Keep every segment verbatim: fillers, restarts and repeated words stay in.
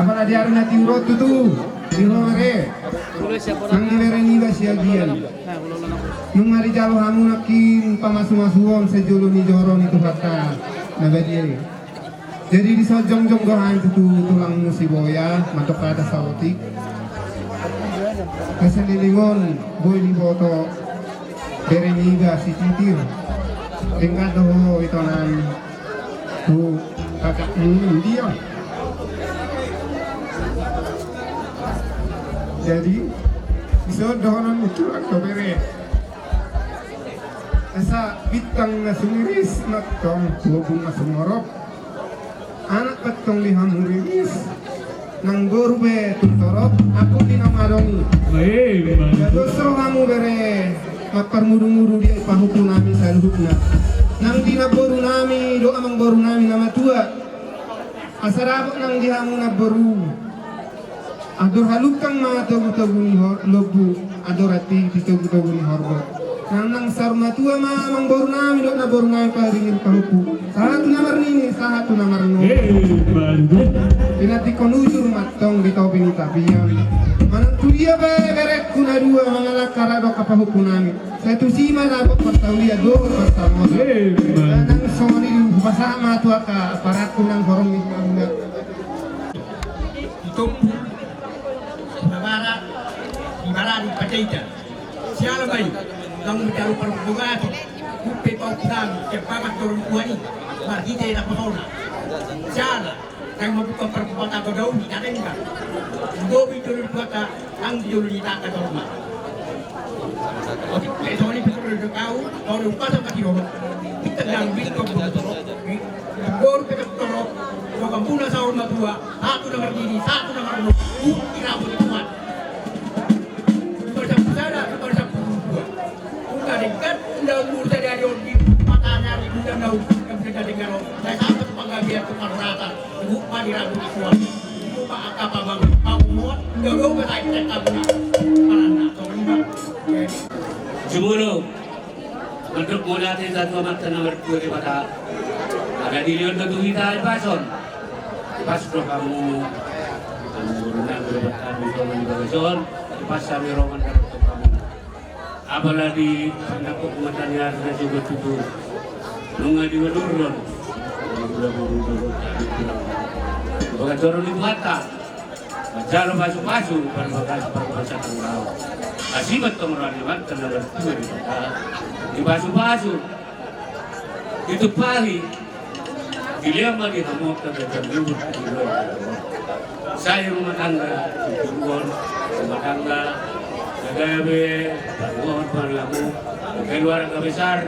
Apala di ari na tiur on tutu, di ro bere, nang di bere niba Siagian. Nunga dijalo hamu nangkin pamasumasuon sai jolo ni joro ni Tuhanta na badia i. Jadi dison jongjong do hami tutu tulangmu si Boya, mandok hata saotik. Asa lilingon boi diboto bere niba si Titir. Denggan do ho ito nami tu kakak, hmm, dia. Jadi dison dohonon ni tulang tu bere. Asa bintang na sumiris, na tong tobung na sumorop. Anak pe tong di hamu riris, nang boru pe tung torop, ampun di naung adong i. Bae, bae. Dos rohamu bere, mamparmudumudu dia pahompu nami saluhutna. Nang di namboru nami dohot amangboru nami na matua. Asa dapot nang di hamu namboru. Andor halungkang ma togutogu ni hor-, lombu, andor atik di togutogu ni horbo. Nang, nang saur matua ma amangboru nami dohot namboru nami pahiringin pahompu. Sahat tu na marnini, sahat tu na marnono. Eh, mantap. Pinantikhon ujur ma tong di topi ni tapian. Manang tu dia pe berengku na dua mangalangka ra dohot pahompu nami. Sai tusi ma dapot parsaulian dohot parsamotan. Eh, mantap. Nang songon i hupasahat ma tu angka paranku nang horong ni. Di Tompul, di Barat, di Barat, di Panjaitan. Siala ma i, nang manjalo parbogason, umpe pahompu nami, sian bagas joro ni Tuhan i, marhite na pasona. Siala, nang mambuka parbogason, tanggo daun di tanengga. Gobi jolo ni Tuhanta, nang di jolo ni tangga jolo ma. Oke, eh, songon i pe tu do kau, kau do upasan kasih rohot. Kita nang bintang boru torop, boru pe torop, so kampuna saur matua, satu na marnini, satu na marnono, uh, irabo di Tuhan. Bukan satu sada, bukan satu dua. Bukan dekat, undang umur sadari on di matanya di undang daun, yang bisa dengar on. Saya satu penggabean tukar rata. Jumolo, mandok mauliate hita tu Amanta na martua Debata. Angka dilehon do tu hita hahipason. Pas do hamu, hamu guru nami, Debata, hamu songon i bagas on, pas hami ro mandok tu hamu. Apala di pandapot mata ni ari na jogot tutu. Nunga diuduron. Bagas joro ni Tuhanta. Manjalo pasupasu, parbagason, parbagason. Asi ma tong roha ni Amanta na martua Debata. Dipasupasu. Ditumpahi. Dilehon ma di hamu angka ganjang umur, di luar. Sai rumah tangga, tujuan, rumah tangga, gabe, parumahan, parlamu, keluarga besar,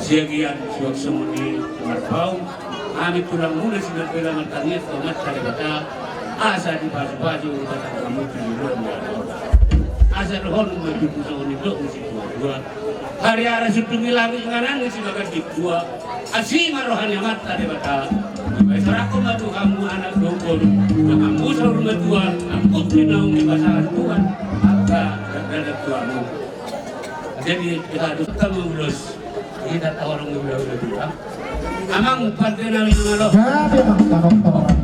Siagian, suang songon i, marpaung, hami tulangmuna Sinambela martangiang tu Amanta Debata, asa dipasupasu rumah tanggamu di luar. Asa dohononmu ma tutu songon i dok ni situa-tua. Hariara sundung i langit, inganan ni sibagas ni tua. Asi ma roha ni Amanta Debata. Dipasaorhon ma tu hamu anak dohot boru. Nang hamu saur matua, angkup ni naung dipasahat Tuhan. Angka dakdanak tuamu. Jadi, kita harus, kita maulos. Kita tahu orang muda-muda juga. Amang pande nami na malo. Jadi, Amang, tolong, tolong.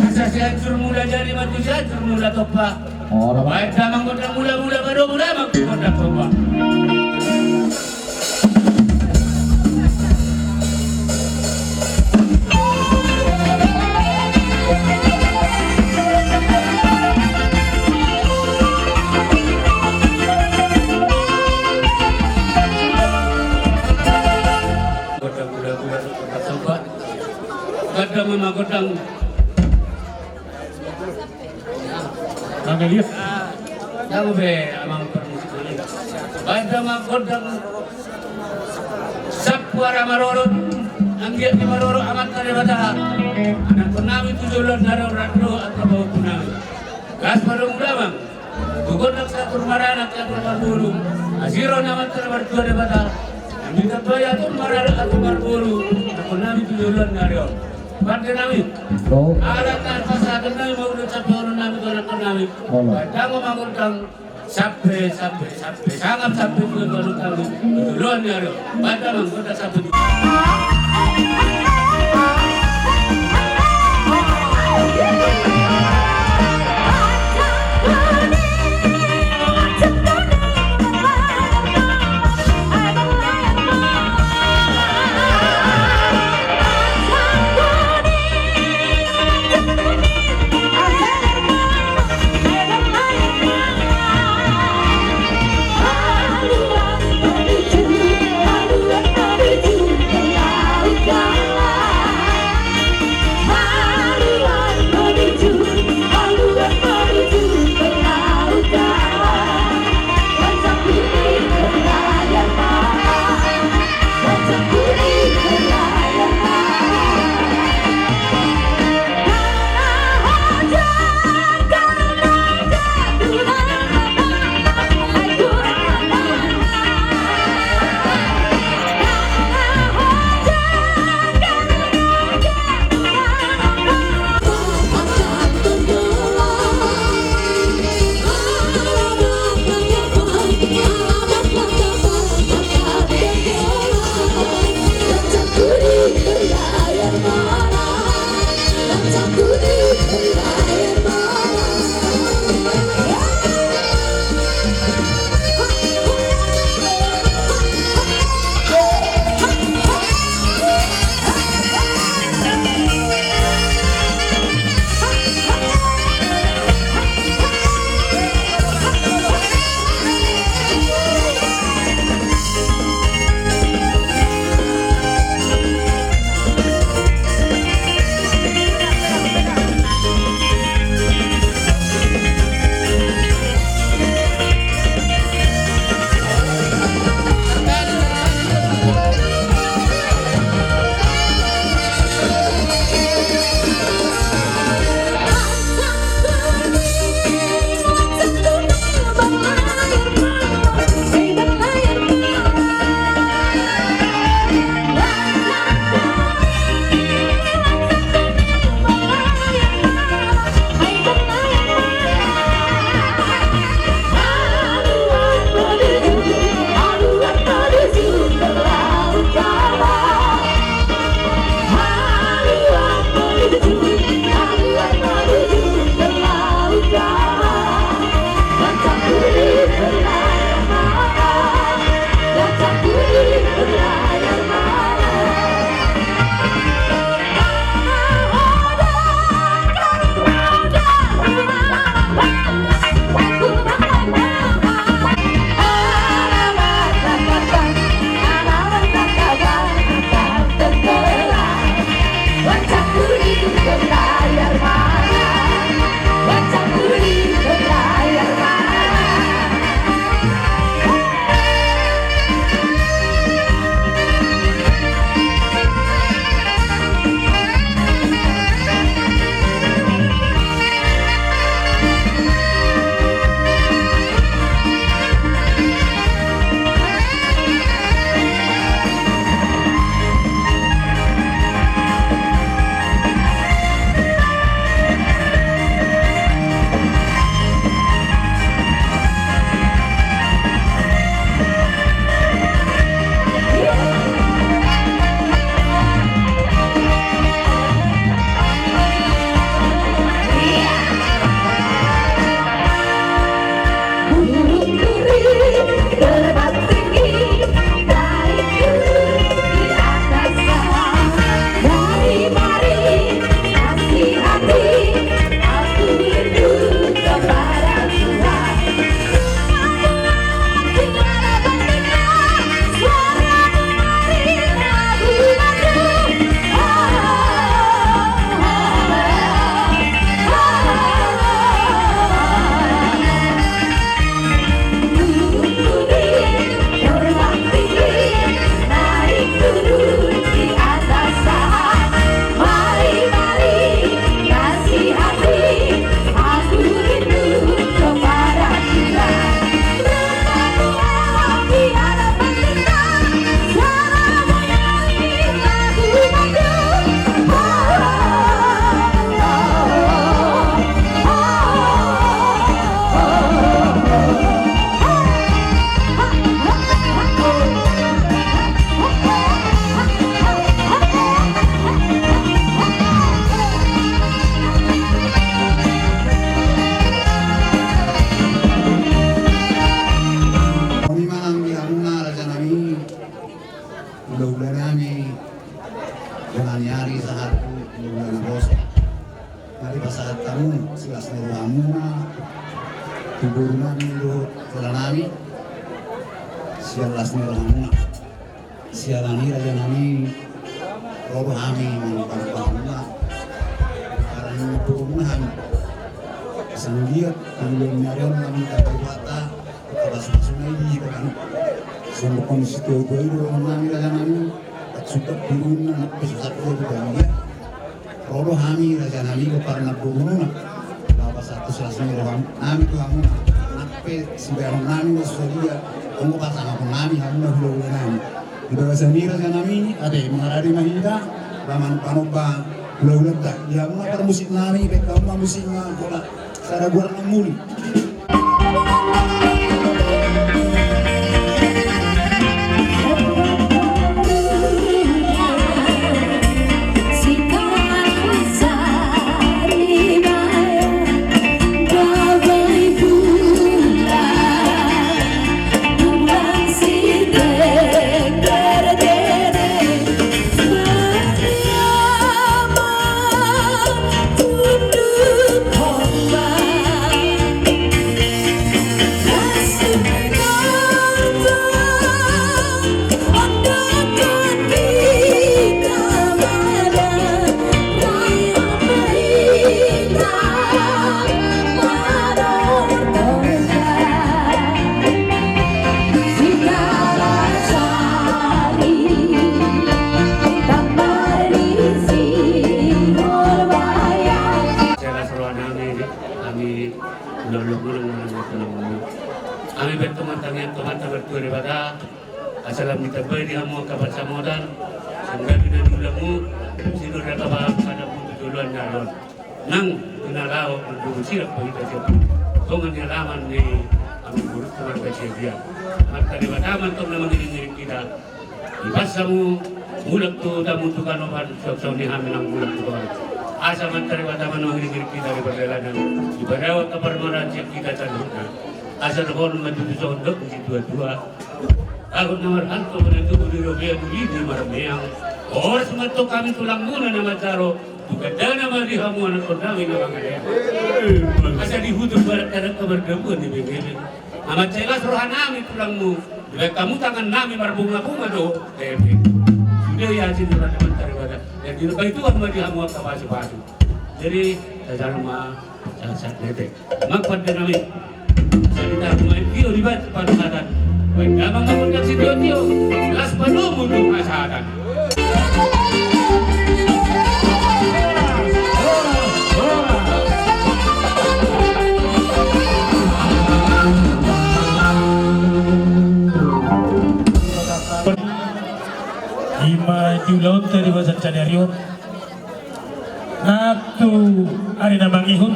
Asa Sianjur Mula jadi ma tu Sianjur Mula Tompa. Olo, Bang. Baen damang gondang mula-mula, padomu damang gondang tompa. Gondang mula-mula, gondang tompa. Gondang ma gondang. Angka liat. Tabo be amang parmusik. Baen damang gondang. Sampu ara marorot, anggiat ni marorot Amanta Debata. Anakkon nami tu joloan ni ari on, rap do angka pahompu nami. Gas padomu damang. Tu gondang sahat tu maranak, sahat tu marboru. Asi roha ni Amanta na martua Debata. Nami tambai atur maranak, atur marboru. Anakkon nami tu joloan ni ari on. Pande nami. Ala na pasahaton nami, mauliate sahat tu anakkon nami. Olo. Baen damang gondang. Sampe, sampe, sampe. Sangap sampe tu joloan ni ari on. Baen damang gondang sampe. Silas ni rohamuna tu boru nami dohot hela nami. Silas ni rohamuna. Siala ni i raja nami, ro do hami manopanopa hamuna. Karena boru muna hami. Sanggiat di bulan ni ari on nami dapat wata. Angka basa-basa na i di hita kan. Songon na sitahu-tahu i do roha nami raja nami. Sudah turun anak pesusat dia juga dia. Ro do hami raja nami gompar na boru muna. Bapa satu silas ni roha nami tu hamuna. Nang pe sibahenon nami na so sadia. Anggo pasangaphon nami hamuna hula-hula nami. Di bagasan i raja nami ate mangarade ma hita. Ba manopanopa hula-hulanta. Di hamuna parmusik nami baen hamu ma musikna bola. Sada goar na muli. Silas roha nami, hami ulaon muna, ulaon muna. Hami berteman tangiang Tuhanta martua Debata, asa lam ditambai di hamu angka pansamotan, sanggabi na niulahon mu, sinur na taba angka na butuh joloan na ron. Nang pinalaho mandungu sirap pahita siap. Tongan ni alaman ni amang buruk keluarga siap dia. Marta Debata mantong na mangiring-iring kita. Dipas hamu mulak tu tamu tu kanopan, sok songon i hami nang mulak tu kanopan. Asa marta Debata ma na mangiring-iring kita di perjalanan. Dipadao angka parmaraan siap kita saluhutna. Asa dohonon ma tutu songon dok ni situa-tua. Agot na marhalto ma na tubu di robean, uli ni marmeang. Horas ma antong hami tulangmuna na manjalo. Tu gandana ma di hamu anakkon nami na mangalean. Asa di huta barat adat na mardabuan ni bebebe. Amat silas roha nami tulangmu. Dibaen hamu tangan nami marbunga-bunga do bebe. Sude i asi di roha nami marta Debata. Jadi ditambai Tuhan ma di hamu angka pasu-pasu. Jadi tajalo ma. Sahat-sahat nete. Mangan pande nami. Asa ditahu main tio dibaen tu panuhatan. Baen damang mangan sitio-tio. Las panomu tu hasahatan. Ima di ulaonta di bagasan sadari on. Nang tu ari na mangihut,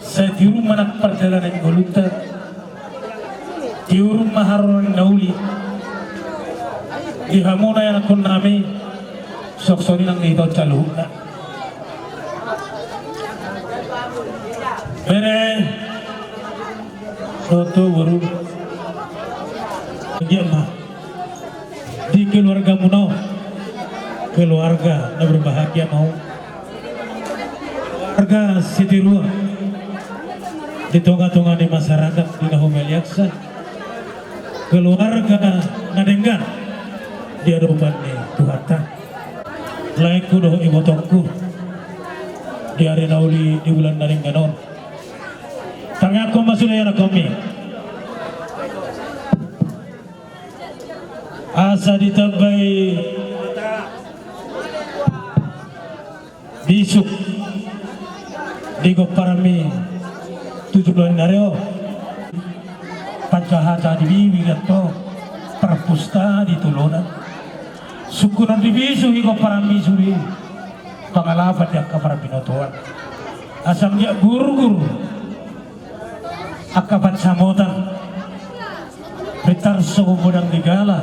sai tiur ma nang pardalanan ngolunta, tiur ma haroro ni na uli. Di hamu na ianakhon nami, sok songon i nang di hita on saluhutna. Bere, dohot tu boru. Anggiat ma. Di keluargamuna on, keluarga na berbahagia ma on. Keluarga sitiruon di tonga-tonga ni masyarakat di na humaliangsa. Keluarga na denggan di adopan ni Tuhanta. Laengku dohot ibotongku di ari na uli di bulan na denggan on. Tangiangkon ma sude ianakhonmi. Asa ditambai bisuk di gomparanmi tu joloan ni ari on. Panjahatan di bibi ganto, parpusta di tulonan. Sungkunon di bisuk di gomparanmi sude. Pangalapan di angka parbinotoan. Asa anggiat gurgur angka pansamotan. Pintar songon bonang ni gala,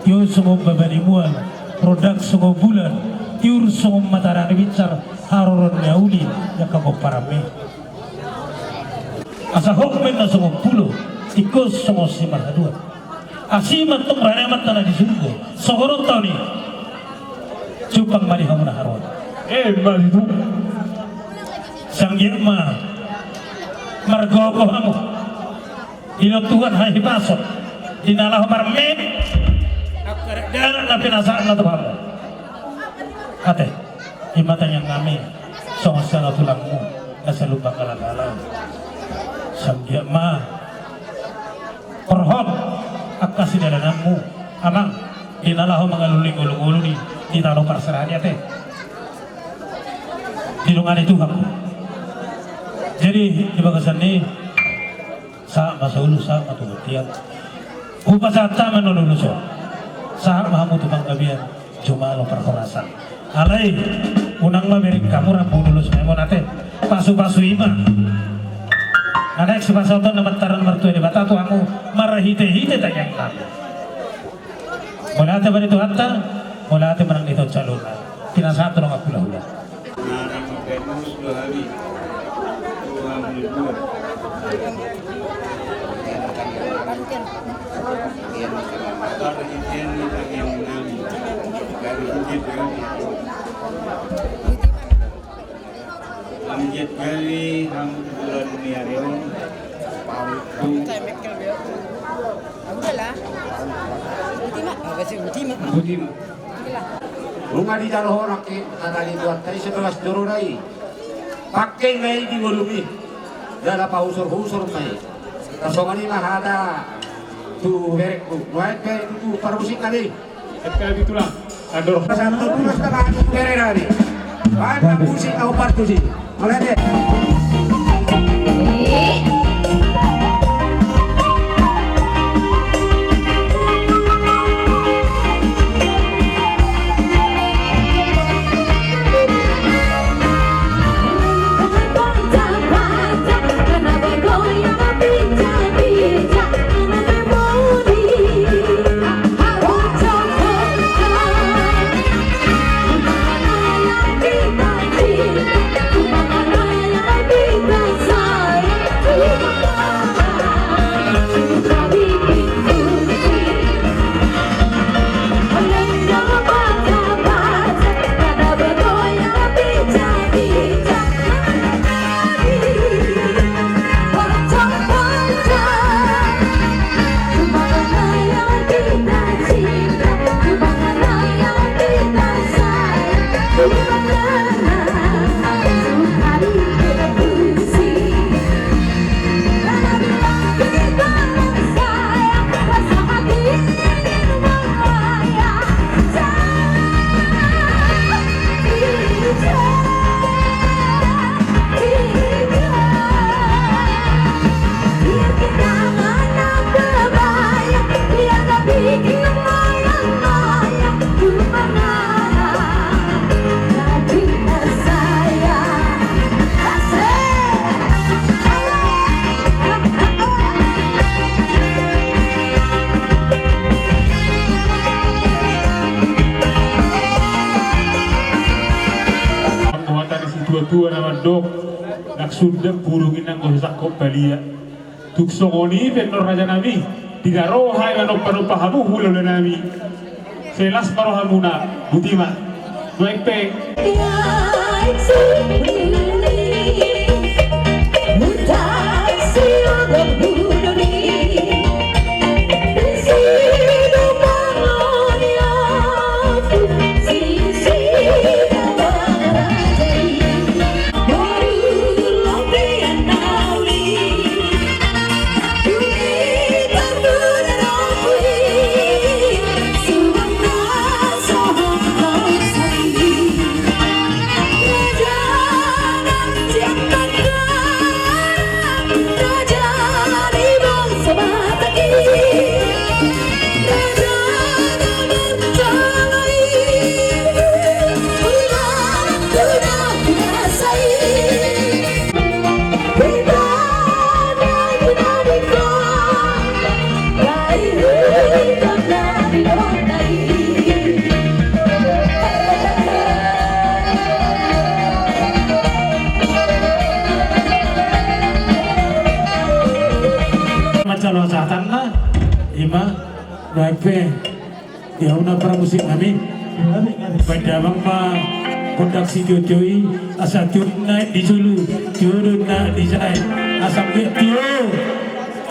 tio songon baba ni mual, rondang songon bulan, tiur songon mata na binsar, haroro ni na uli di angka gomparanmi. Asa hok ma inna songon pulo, tingkos songon simarhaduan. Asi ma antong rade Amanta na di surgo, songon on taon i. Jumpang ma di hamu na haroan. Emma tutu. Sanggiat ma margogo hamu. Didok Tuhan, hahipason, di na laho marmeme angka dakdanak na pinasahatna tu hamu. Ate, i ma tangiangnami, songon siala tulangmu na salumbang halak-halak. Sanggiat ma horhon angka sidalananmu, amang, di na laho mangalului ngolu-ngolu di, di tano parserahan i, ate. Didongani Tuhan. Jadi di bagasan i, sahat ma saulus, sahat ma tu bontean. Hupasahat hami ma ulos on. Sahat ma hamu tu panggabean, jumalo parhorasan. Alai unang ma bereng hamu rambu ulos nami on, ate. Pasu-pasu i ma na naeng sipasahaton na martua ni Debata tu hamu marhite-hite tangiangnami. Mauliate ma di Tuhanta, mauliate ma nang di hita on saluhutna. Pinasahat tu dongan hula-hula. Anggiat gabe hamu tu bulan ni ari on. Udah lah. Buti ma. Apa sih, buti ma? Buti ma. Nunga dijalo ho nangkin hata ni Tuhanta i sebelas joro na i. Pangke ma i di ngolumi. Jala pahusor-husor ma i. Tarsongon i ma hata tu berengku. Nuaeng pe tu parmusik tadi. F K B tulang. Andor. Pasangan tunas na bahan tu bere nari. Bahan na pusi, au partusi. Mauliate. Muatan ni situa-tua na mandok, nang sundat burung i nang gosa sangkot balia. Tung songon i pe annon rajanami, di na ro hami manompa-nompa hamu hulahula nami. Sai las ma rohamuna, botima. Nuaeng pe. Mansai sahatanna, ima, nuaeng pe. Ia, unang parmusik nami. Baen damang ma Gondang sitiotio i, asa tio naek di sulu, tio do naek di jae. Asa tio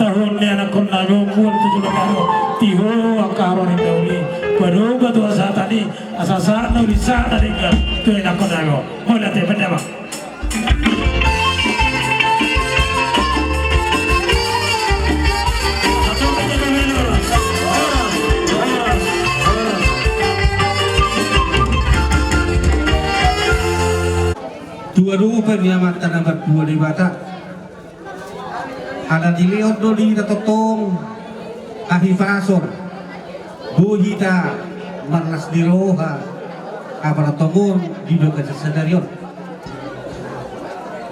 taon ni anakkon na gombuan tu jolo karo, tio angka aro ni dauli. Padoba tu hasahatan i, asa sahat na uli sahat na denggan tu anakkon na gombuan. Mauliate, pandama. Tua do upa ni Amanta na martua Debata. Ala dilehon do di hita tongtong hahipason, boi hita marlas ni roha, apala tongon di bagasan sadari on.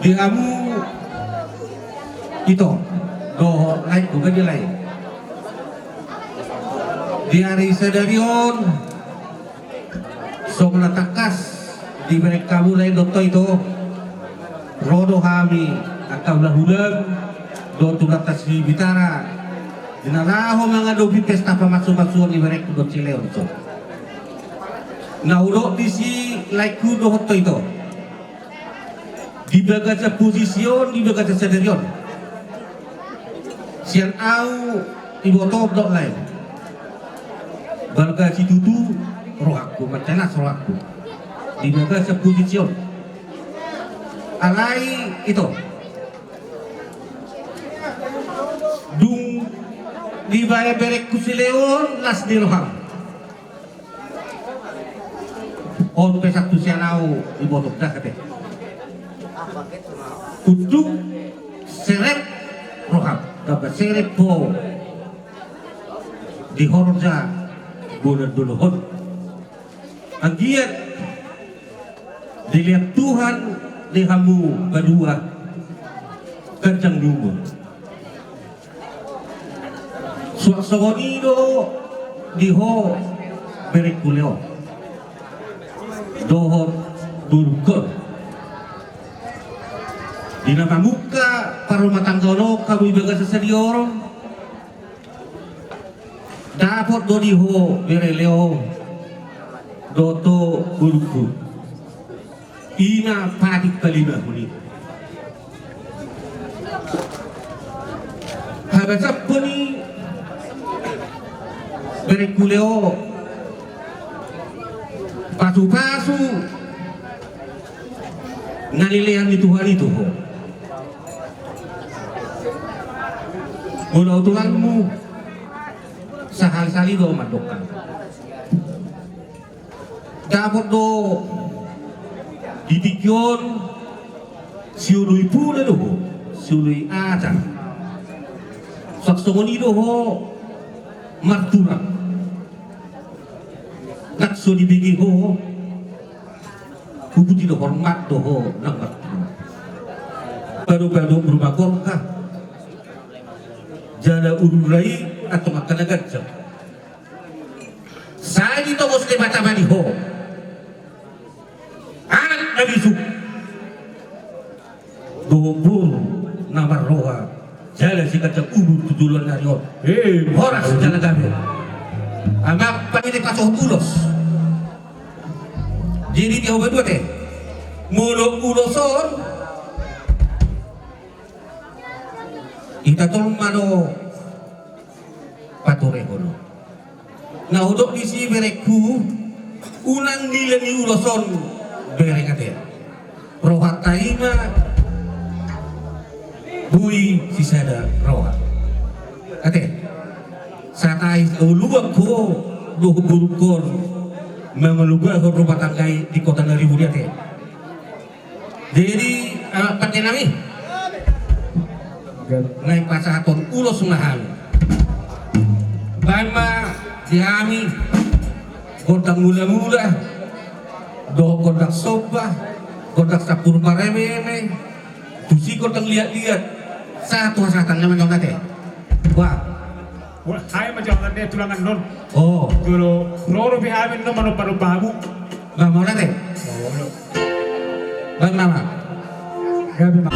Di hamu ito dohot laengku, bagi lae. Di ari sadari on, songon na tangkas dibereng hamu lae dohot ito, ro do hami angka hulahulam dohot Tuhanta si Betara di na laho mangadopi pesta pamasumasuon ni berengku dohot si Leon on. Na hudok disi laengku dohot ito, di bagasan posisi on, di bagasan sadari on, sian ahu iboto dohot lae, balga situtu rohangku, mancelas rohangku di bagasan posisi on. Alai ito, dung dibaen berengku si Leon las ni roham. On pe sahat tu sian ahu iboto, ndang, ate. Unduk serep roham, tamba serep ho di horja bolan dolok on. Anggiat dilehon Tuhan di hamu padua ganjang ni umur. Suang songon i do di ho berengku Leon dohot borungkon. Di na mamungka parrumatanggaon on hamu di bagasan sadari on, dapot do di ho bere Leon dohot ho borungku. I ma patik palimahon i. Habasaphon i berengku Leo, pasupasu na nilehon ni Tuhan i tu ho. Molo au tulangmu, sahali-sahali do mandok. Dapot do di tingki on sioloi pola do ho, sioloi aca. Suang songon i do ho martulang. Nang so dibege ho, hubuti do hormat do ho nang martulang. Pado-pado rumah tangga. Jala ururai atau makan ganjang. Sai ditongos Debata ma di ho anak na bisuk dohot boru na marroha jala siganjang umur tu joloan ni ari on. Horas jala gabe. Amang, pamili pasohot ulos. Jadi dia obat dua teh. Molo ulos on ita tol ma do paturehon. Na hudok disi berengku, unang nilehon ni ulos on bereng ate. Rohanta i ma boi sisada roha. Ate. Satai uluan ho dohot borungkon mangalugahon rumah tangga i di kota na ribur i ate. Jadi, eh, pande nami. Naeng pasahathon ulos ma hami. Baen ma di hami gondang mula-mula, dohot gondang somba, gondang sampulu mareme-eme, tusi gondang liat-liat, sahat tu hasahatan nama nona te. Wah. Wah, hai ma jawatan dia tulangan non. Oh. Jolo roro pe hami non manompa-nompa hamu. Bang, mau nanti? Oh, iya. Bang, nama? Gabe ma.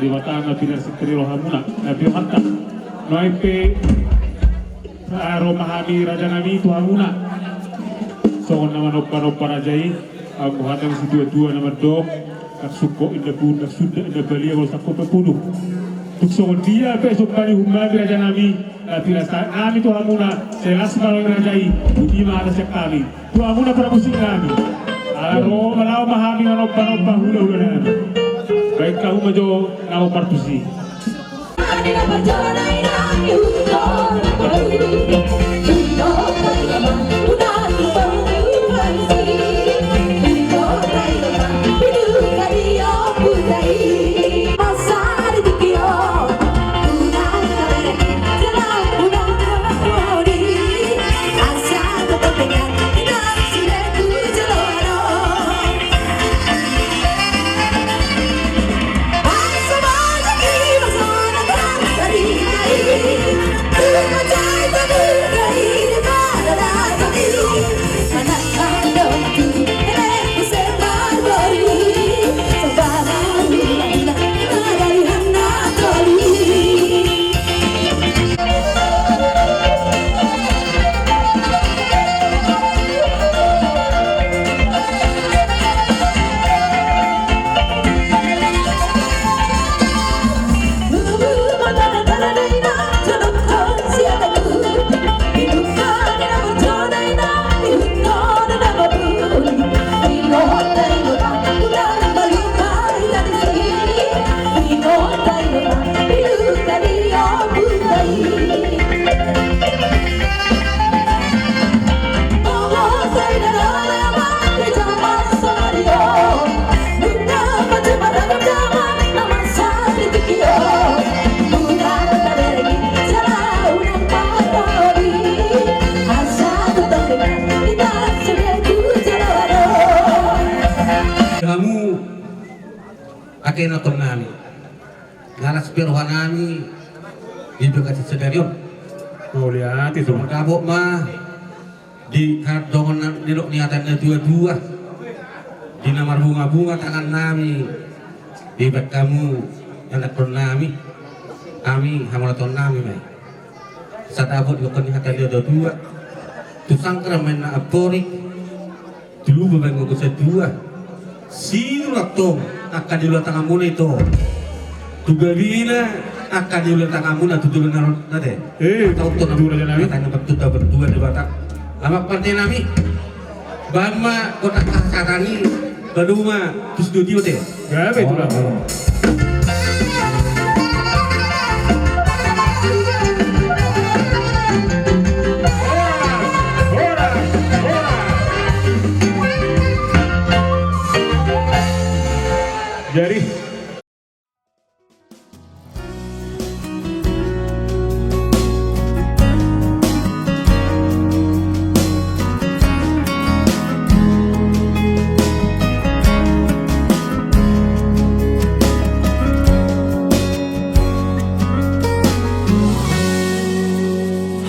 Debata na pinarsinta ni rohamuna, na pinahantam. Nuaeng pe, ro ma hami raja nami tu hamuna. Songon na manomba-nomba raja i, anggo hata ni situatua na mandok, ndang sungkot inda pudun, ndang sundat inda balia, molo sungkot pe pudun. Tung songon dia pe somba ni uhum nami raja nami, na pinasahat nami tu hamuna, sai las ma raja i, botima hata sian hami. Tu hamuna parmusik nami. Ala ro ma, laho ma hami manomba-nomba hula-hula nami. Baen hamu ma jo na hombar tusi. Hamu ate na tong nami. Laras pe roha nami di bagasan sadari on. Mauliate tu. Mardapot ma di hardongan na nidok ni hata ni natua-tua, di na marbunga-bunga tangan nami, dibaen hamu anakkon nami, hami hamauliateon nami ma i. Sai dapot didokkon ni hata ni natua-tua, tu sangkar ma inna amporik, tu lupa baen gogo satua. Sinur antong angka di ulaon tanganmuna ito. Tu gabina angka di ulaon tanganmuna tu joloan na ro, ate. Eh, tahu tu raja nami. Katanya betul tak betul Debata. Lamak pante nami. Baen ma kotak hasahatan i, baen ma tu studio, ate. Gabe tu. Horas, horas, horas. Jadi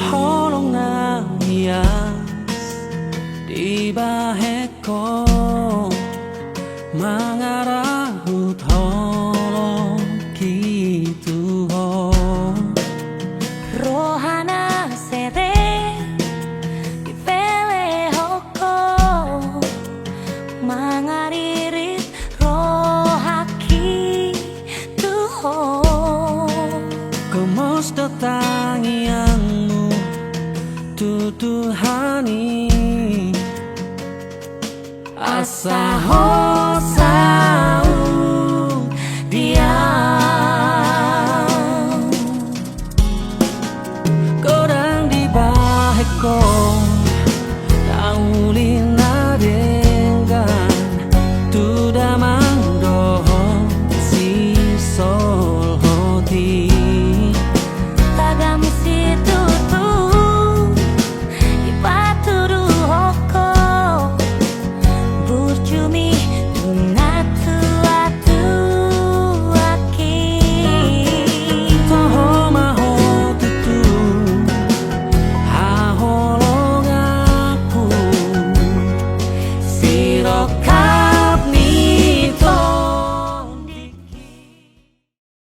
holong na hias dibahen ho, mangarahut holong i tu ho. Roha na serep dipelehon ho, mangaririt rohangki tu ho. Gomos do tangiangmu tu Tuhan i, asa ho saut di au. Godang dibahen ho